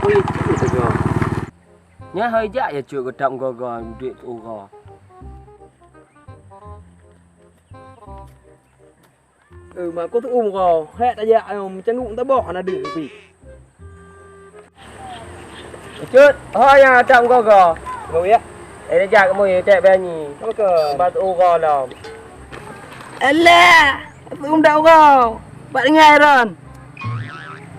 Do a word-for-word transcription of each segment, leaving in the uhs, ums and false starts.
Ui, cut teuga. Nyan hai jak ya cut geutab gogo duek uroe. Eh, mak ku tu um ko. Hek tajak ayom canggung taboh na deuh pi. Cut, ho nyang atam gogo. Gogo ya. Eh, jak kamu ya, tak berani. Apa ke? Bat uroe lom. Alah, um dak uroe. Bak dengai ron.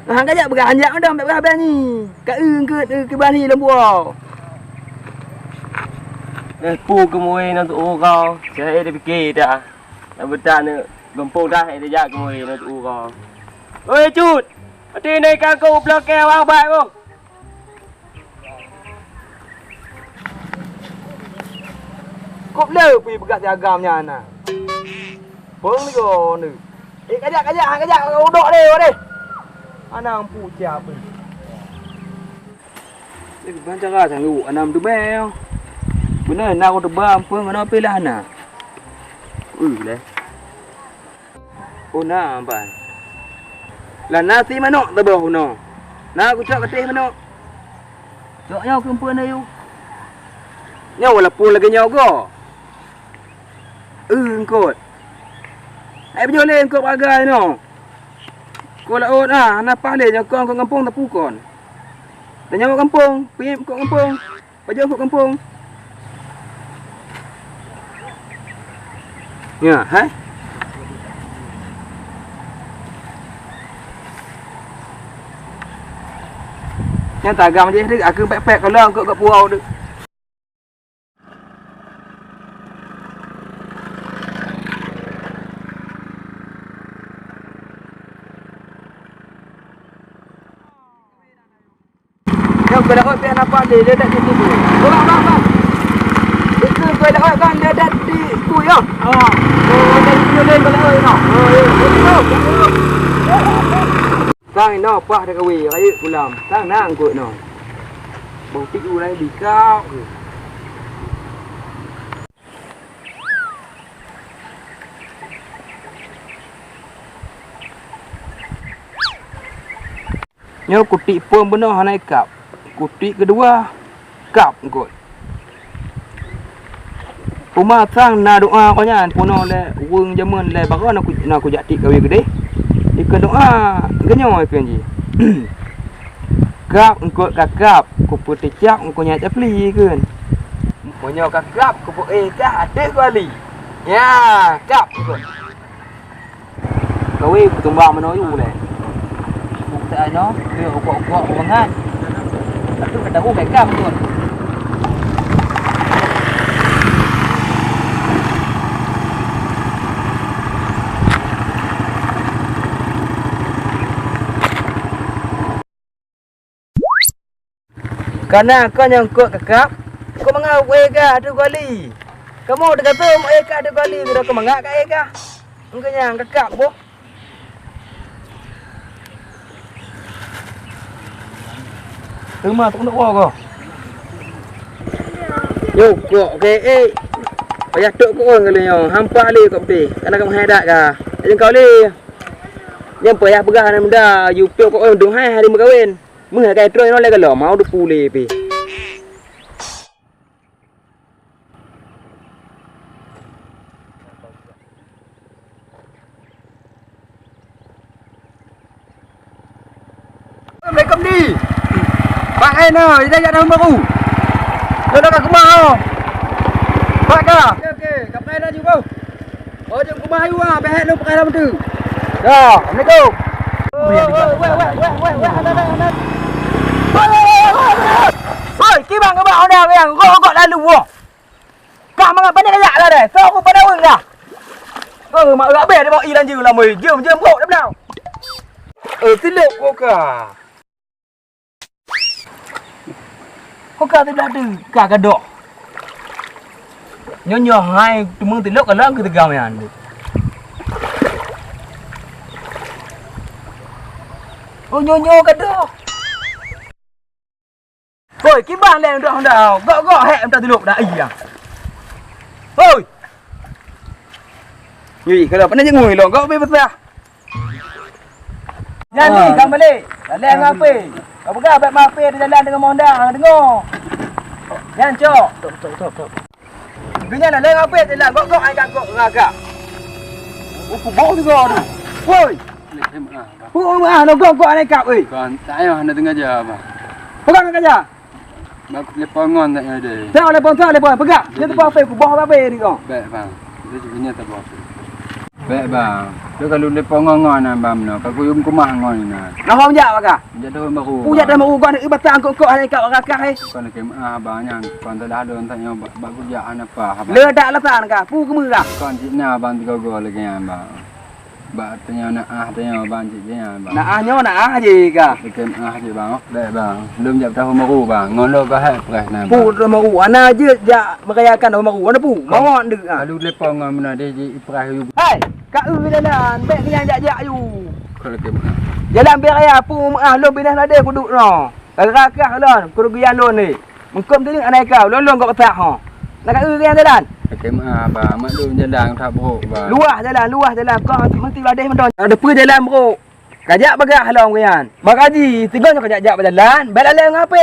Hang kajak peugah anjak mudam bak peugah berani. Ka eu engkeut eu kiban hi lom buo. Eh, pu keumue nang tu uroe. Saya dah fikir dah. Dah beutah ni, gampông dah, eh, dijak keumue nang tu uroe. Oi, cut! Ati ni ka ku blokir awak bai, oh. Kop le pui peugah si agam nyan na. Pong ni ko ni. Eh, kajak, kajak, ha, kajak, udok deh, deh. Anang pu cia pui. Eh, ban cara sanggup anam tu bel. Beuna na ku teuba pun kena pilah na. Uh, leh. Oh, na ban. Lah nasi manok teuboh unoe. Na kucok katéh manok. Cok nyoe keumpeu na yu. Nyoe walaupun lagèe nyoe go. Eu eungkot. Hai beujôh lé eungkot bagai nyoe. Ko laôt ah, hana paih lé nyoe kon, kon gampông tapukon. Tanyoe gampông, piep eungkot gampông. Pajoh eungkot gampông. Nya, hai. Nyang tagam jih dek aku pek-pek kalau aku kat pulau tu. Nyang keulihat pih nampak lé, lé dat di situ. Tolong, bang, bang. Itu keulihat kan lé dat di situ, ya? Oh. Oh, dari situ lé keulihat, ya? Oh, ya. Betul, betul. Sang inoe paih teukawe rayeuk kulam. Sang na eungkot noe. Boh pih ulai bikau. Nyoe kutik phôn bunoe hana ikab. Kutik keudua, kab eungkot. Teuma sang na doa ko nyan peunoh lé ureueng jameun lé baroe na ku, na kujak tiek kawe keudeh. Dikeue doa geunyoe kheun jih. Kab eungkot ka kab, kupeuteucap ngon kunyat capli kheun. Meunyoe ka kab, kupeuéh kah ateueh kuali. Nya, kab eungkot. Kawe peutumbang meunoe yue lé. Bukeuti nyoe, keu ukok-ukok bangat. Tapi ka tahu bèk kab pun. Kana kon nyang eungkot kakab, kon mangat éh gah ateueh kuali. Kamoe teugaséh éh gah ateueh kuali, sidroe kon mangat ka éh gah. Engkeu nyang kakab boh. Teuma teukeunok woe ko. Yo, kok ke, eh. Payah tok ko ngon lé nyoe. Hampa lé kok putih. Kana ka meuhai dak ka. Jeung kau lé. Nyang payah peugah aneuk muda, yue piôh kok ôn dum hai hari meukawen. Meuhai ka troh nyoe lé galom, mau duek pulé pih. Assalamualaikum, Di. Pak, eh, na, ida jak daun baru. Dah, dah, kat rumah, oh. Pak, ka? Okey, okey. Kat mana laju, bro? Oh, jom ke rumah ayue ah, bèk lôn pakai dalam tu. Dah, assalamualaikum. Weh, weh, weh, weh, weh, weh, weh, anak, anak, anak. Weh, weh, weh, weh, weh. Hoi, kiban keu bak Honda nyang gok-gok lalu woe. Kah mangat pané kajak lah deh. Sok ku pada ureueng dah. Oh, mak urat beh dia bawa i lanjeu lam weh. Jom, jom, brok dah blau. Eh, silop ko ka. Ko ka teudah tu, ka gadok. Nyoe nyoe hai teumang tilok ka lam keuteugam nyan. Oh, nyoe nyoe gadok. Hoi, kiban lé ndak honda. Gok-gok hek minta tilok dah iya. Hoi. Yui, kalau pernah jengui lo, gok be besar. Nyan ni, ah, kan balik. Balik dengan apa? Ka peugah bèk mampé di jalan deungon Honda, hana deungoe. Nyan cok. Tok, tok, tok, tok. Geunyan na lé ngapi jalan gok-gok ai gok gagak. Oh, kubok juga tu. Woi. Leh, eh, maaf, Bang. Oh, maaf, lo gok-gok ai kap, woi. Kon, tak payah, hana sengaja, Bang. Pegang sengaja. Bak telepon ngon tak ada. Tak telepon, tak telepon. Pegang. Dia tu apa? Kubah apa ni kau? Bèk, Bang. Dia sebenarnya tak apa. Bèk, Bang. Tu kalau telepon ngon-ngon nan, Bang, no. Kau kuyum kumah ngon nan. Nah, kau jak, Bang, kah? Jak tahun baru, Bang. Pujak tahun baru, kau ada batang kok-kok, hai kau rakah, eh. Kon lagèe meu'ah, Bang, nyan. Kon teulah lôn tanyong bak, bak kujak hana pah, Bang. Le dak alasan kah? Pu keumeu kah? Kon cit na, Bang, tiga go lagèe nyan, Bang. Bak tanyong na ah, tanyong Bang cit nyan, Bang. Na ah nyoe na ah je kah? Lagèe meu'ah cit, Bang. Bèk, Bang. Lôn jak tahun baru, Bang. Ngon lôn ka hai preh na, Bang. Pu tahun baru, ana jeuet jak merayakan tahun baru. Ana pu? Mawak ndeuk ah. Lalu telepon ngon meunan deh ji ipreh yu. Hai, ka eu jalan, bèk keunyan jak-jak yu. Kon lagèe meu'ah. Jalan bèk raya, pu meu'ah lôn binèh ladeh kuduek nyoe. Gara-gara kah lôn, kerugian lôn ni. Meukom teuneuk aneuk kau, lôn-lôn gok peutak ho. Nak ka eu nyang jalan? Lakèe meu'ah, Bang. Maklum jalan that brok, Bang. Luwah jalan, luwah jalan. Kau meusti badeh mantong. Ada peue jalan brok? Kajak bagah lom keu nyan. Bang Haji, sigoe nyoe kajak-jak bak jalan, bèk lalèe ngon H P.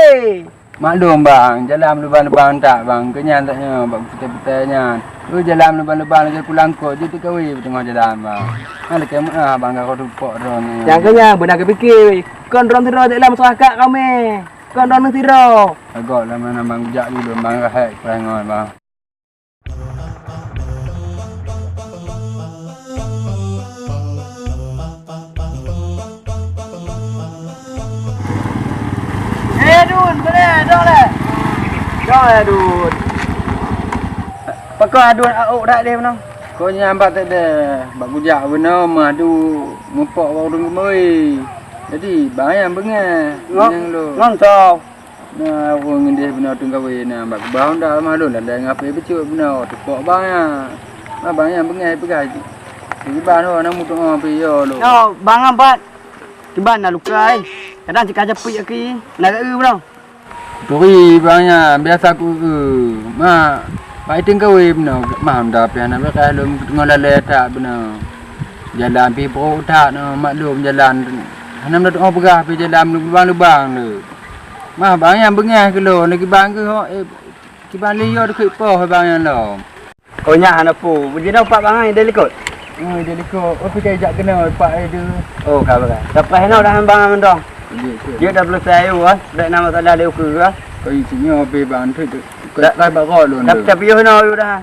Maklum, Bang. Jalan lubang-lubang that, Bang. Keu nyan that nyoe, bak peutai-peutai nyan. Oh, jalan lubang-lubang lagèe pulang kot, jeuet teuk kawe teungoh jalan, Bang. Nah, lakèe meu'ah, Bang, ka kau tupok droe nyoe. Nyang keu nyan, beuna geupike. Kon droe sidroe jalan masyarakat ramè. Kon droeneuh sidroe. Agok lama na bang jak dulu bang rahek perangai bang. Eh Dun, boleh dong leh. Dong leh Dun. Pakon Adun auk dak deh meunoe. Kau nyambat tak deh. Bak kujak beuna mah du ngupok bak ureueng geumoi. Jadi bang nyang beungèh. Ngon soe? Nah, ureueng ngeudeh bunoe teungku kawé na bak keubah honda lamah lôn lalai ngon H P bacut bunoe teupok bang nyan. Abang nyan beungèh peugah jih. Kiban ho na meutu'oh pih yo lôn. Nyoe bang nyan pat kiban na luka ai. Kadang cit ka japeuet aki na geu bunoe. Turi bang nyan biasa ku eu. Mak, bak iteueng kawé bunoe mah honda pih hana beureh lôn teungoh lalai that bunoe. Jalan pih brok that nyoe maklum jalan hana meutu'oh peugah pih jalan lubang-lubang le. Mah bang nyan beungèh keu lôn, kiban keuh, eh, kiban lé yo dikeue poh bang nyan lom. Oh, nyan hana peue. Jinoe pat bang nyan ideh likot? Oh, ideh likot. Oh, pih ka ijak keunoe pat ideh. Oh, ka bang. Daprah inoe dah bang nyan mantong. Jeuet, jeuet. Jeuet dah selesai, oh, ah. Bèk na masalah lé ukeue, ah. Oh, iya, sinyoe pih bang tu. Dah, dah bak lôn tu. Tapi yo na dah.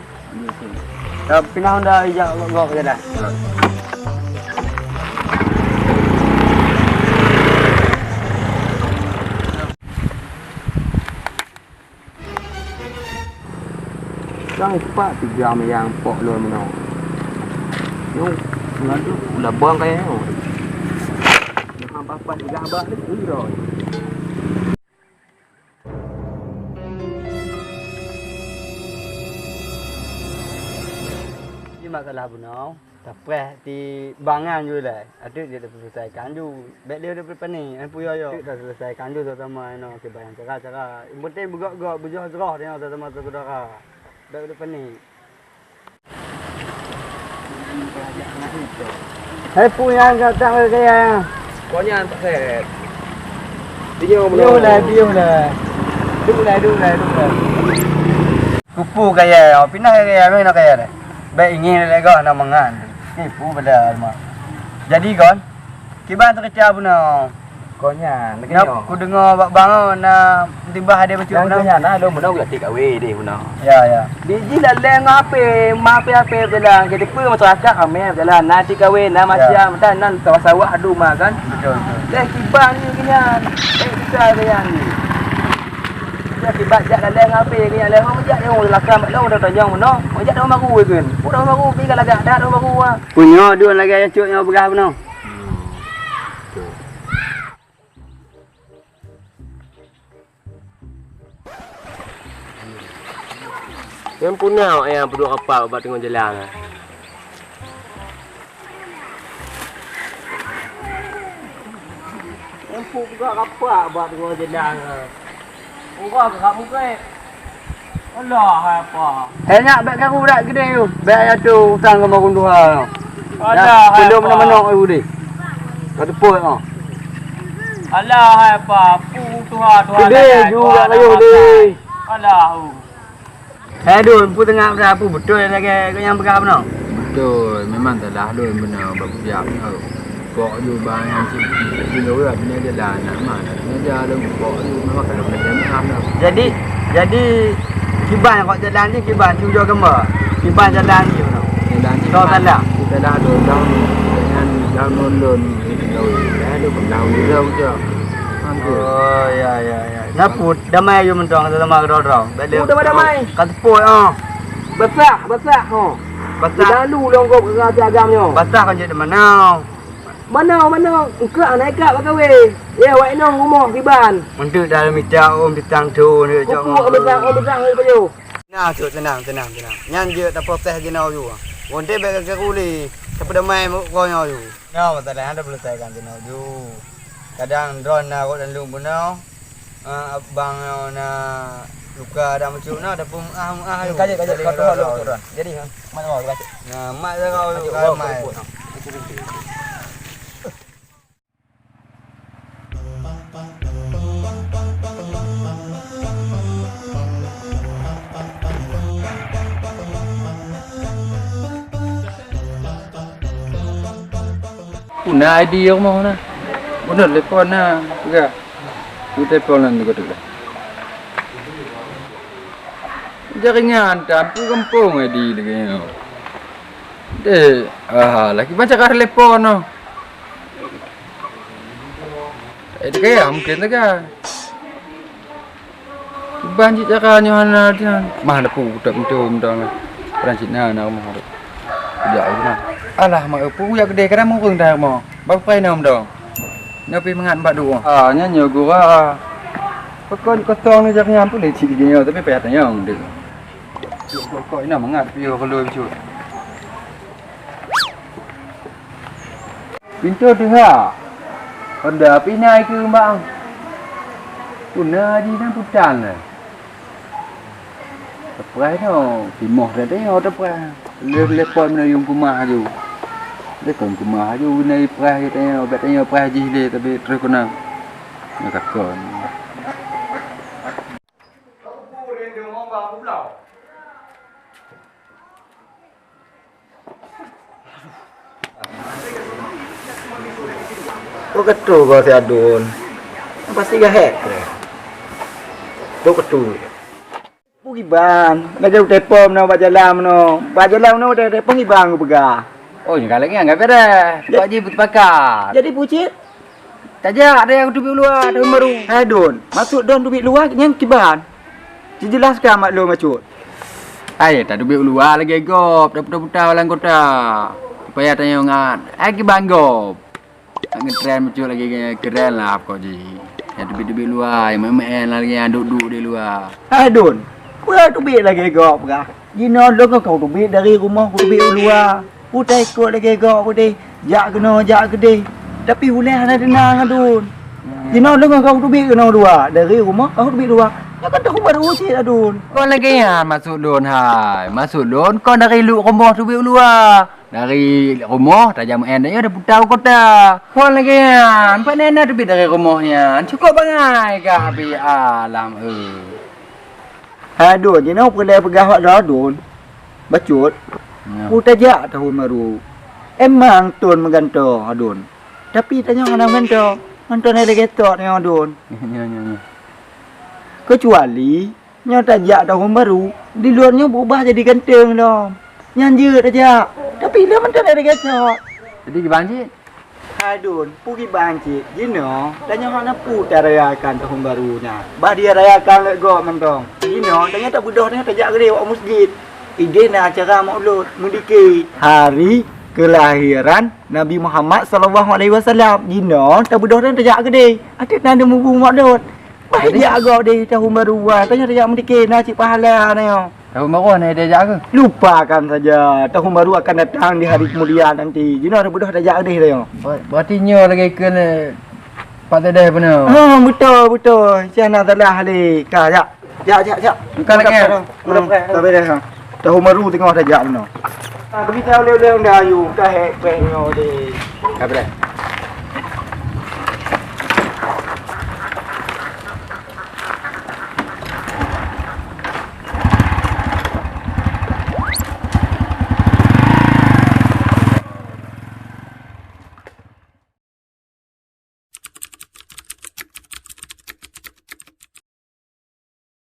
Tapi nah honda ijak gok-gok je dah. Sang pat tiga meyang pok lôn meunoe. Nyoe ngadu labang kaya nyoe. Nah, bapak tiga abah ni, ui, roh. Di masalah bunoe, tapreh di bangan ju lé. Adak dia dah selesaikan ju. Bèk dia dah panik, an puyo yo. Dah selesaikan ju sama-sama inoe kiban cara-cara. Yang penting beugok-gok, beujroh-jroh dia sama-sama saudara. Bèk dia panik. Hai, peue nyang ka datang keu kaya? Kau nyan tak set. Dia nyoe Piôh lah, piôh lah. Duek lah, duek lah, duek lah. Kupu kaya, oh, pinah kaya, mana kaya dah? Baik ingin lelek gah nak mangan. Ni pu pada alma. Jadi kon, kiban cerita bunoe. Kon nyan, lagèe nyoe. Ku deungoe bak bang na timbah ada bacut. Nyang nyan na lôn meunoe geuti kawé deh meunoe. Ya, ya. Di jih lalèe ngon H P, ma H P, H P beujalan. Keu teupeu masyarakat ramè beujalan. Na ti kawé, na macam, dan nan sawah-sawah adu ma kan. Betul, betul. Leh kiban ni geuh nyan. Eh, kita geuh nyan ni. Kita kiban jak lalèe ngon H P geuh nyan. Leh hong jak hong lakam bak lôn dah tanyong meunoe. Hong jak dah baru geuh. Udah baru pi ka lagak dah baru ah. Punyo dua lagèe cok nyoe peugah meunoe. Nyang punah awak nyang peuduek rapat bak teungoh jalan. Nyang peuduek rapat bak teungoh jalan. Urang gerak muka. Alah, hai apa? Eh, nyak bèk karu dak keudè tu. Bèk aya tu utang keu makun tuha. Alah, hai apa? Belum na manok tu deh. Ka teupot ah. Alah, hai pa, pu tuha, tuha. Deh, ju dak layuh deh. Alah, hu. Hai Dun, peue teungoh peugah, peue beutôi lagèe nyang peugah bunoe? Beutôi, memang salah lôn bunoe bak peujak nyoe. Kok ju bang nyang si, si lôn, bina jalan, nak ma, nak bina jalan, kok ju memang kalau bina jalan, maaf lah. Jadi, jadi kiban kok jalan jih, kiban si ujoe gambar. Kiban jalan jih bunoe. Jalan jih. Kok salah? Salah lôn, dah, dengan dah lôn, lôn, lôn, dah lôn, dah lôn, dah lôn. Oh, ya, ya, ya. Na put, damai yue mantong, sama keudroe-droe. Bèk lé. Put damai-damai. Ka teupot, oh. Basah, basah, ho. Basah. Lalu lôn gob rasa agam nyoe. Basah kan jeuet di mana? Mana, mana? Engkak aneuk ikak bak kawé. Ya, awak inong rumoh kiban. Meunteuek dalam mita, oh, pisang tu, ni, cok. Pupuk pisang, oh, pisang, oh, pajoh. Nah, cok, tenang, tenang, tenang. Nyan jeuet taproses jinoe ju. Wonte bèk ka guli. Tapeudamai mukoe nyoe ju. Nyoe masalah nyan tapeuleusaikon jinoe ju. Kadang droeneuh na rot lam lôn bunoe, ah, abang nyoe na luka dan meucuk na, tapi meuah-meuah ju. Ka jeuet, ka jeuet. Jadi, ka jeuet, ka jeuet. Jadi, ha, mat nyoe, ka jeuet. Nah, mat jaga ju, ka mat. Puna I D rumoh na. Beuneuh telepon na, peugah. Ku telepon nan dekat tu. Jaringan tapu gampông I D lagèe nyoe. Deh, ah, lagi baca ka telepon noh. Eh, teuka ya, mungkin teuka. Kiban cit cara nyoe hana latihan. Mah depu kutok pintoe mantong lah. Padahai cit na, na rumoh tu. Kujak lagi na. Alah, mak eu, peue jak keudeh, kadang mureueng dah rumoh. Baru pai na mantong. Nyoe pih mangat bak duek. Ah, nyan nyoe gura. Pekon kosong ni jak nyan pun lecet lagi nyoe, tapi payah tanyong deh. Kok, kok ina mangat piôh kalau cut. Pintoe teuhah. Honda pih na ikeue bang. Puna jih nan putan lé. Teupreh nyoe, timoh teuh nyoe teupreh. Lheueh leupot meunayong keumah aju. Lé kon keumah aju, na ipreh tanyoe, bèk tanyoe preh jih lé, tapi trôh keunong. Nyoe ka kon. Kok ketu kau si Adun? Pasti gahek. Tu ketu. Pu kiban, lagèe utai pom na bak jalan meunoe. Bak jalan meunoe utai pom kiban kupeugah. Oh, nyang galak nyan enggak beres. Ja- Pak Haji bersepakat. Jadi pucit? Tajak deh aku teubiet luwa tahun baru. Hai Don, maksud Don teubiet luwa nyan kiban? Jejelaskan mak lôn bacut. Hai, tateubiet luwa lagèe gob, taputa-puta lam kota. Supaya tanyoe ngat, hai kiban gob. Nak ngetren bacut lagèe keren lah pokok jih. Nyang teubiet-teubiet luwa, nyang maén-maén lah lagèe nyang duek-duek di luwa. Hai Don, peue teubiet lagèe gob kah? Jinoe lôn kah kau teubiet dari rumoh kuteubiet u luwa. Utai ikot lagèe gob udeh, jak keunoe, jak keudeh. Tapi ulèe hana teunang, Adun. Jinoe lôn ngon kau teubiet keunoe dua, dari rumoh kau teubiet dua. Nyoe kan tahun baru cit, Adun. Kon lagèe nyan maksud lôn, hai. Maksud lôn kon dari lu-, rumoh teubiet u luwa. Dari rumoh tajak meu'en, tanyoe taputa u kota. Kon lagèe nyan, pat na teubiet dari rumoh nyan. Cukôp bangai kah, Abi Alam, eh. Hai Don, jinoe peue lé peugah bak droe Don? Bacut. Ya. Peue tajak tahun baru. Emang thon meugantoe, Don. Tapi tanyoe hana meugantoe. Mantong lagèe tok nyoe, Don. Ya, ya, ya. Keucuali nyoe tajak tahun baru, di luwa nyoe beubah jadi ganteng, Don. Nyan jeuet tajak. Tapi lé mantong lagèe tok. Jadi kiban cit? Hai Don, peue kiban cit? Jinoe, tanyoe hana peue tarayakan tahun baru nyan. Bah dirayakan lé gob mantong. Jinoe, tanyoe tabeudôh, tanyoe tajak keudeh bak meuseujid. Ideh na acara maulud, meudike. Hari kelahiran Nabi Muhammad sallallahu alaihi wasallam. Jinoe, tabeudôh, tanyoe tajak keudeh. Ateueh na mubu maulud. Bah jak gob deh tahun baru, bah. Tanyoe tajak meudike, na cit pahala tanyoe. Tahun baru hana tajak keuh? Lupakan saja. Tahun baru akan datang di hari kemudian nanti. Jinoe tabeudôh tajak deh tanyoe. Ber-, berarti nyoe lagèe keu, eh, Pak Tedeh beuna. Ha, beutôi, beutôi. Siah na salah lé. Ka, jak. Jak, jak, jak. Bukan lagèe. Udah preh, ha. Udah preh, ha. Tahun baru teungoh tajak bunoe. Ha, bagi tahu lé-lé dah ayu. Ka hek preh nyoe deh. Ka preh.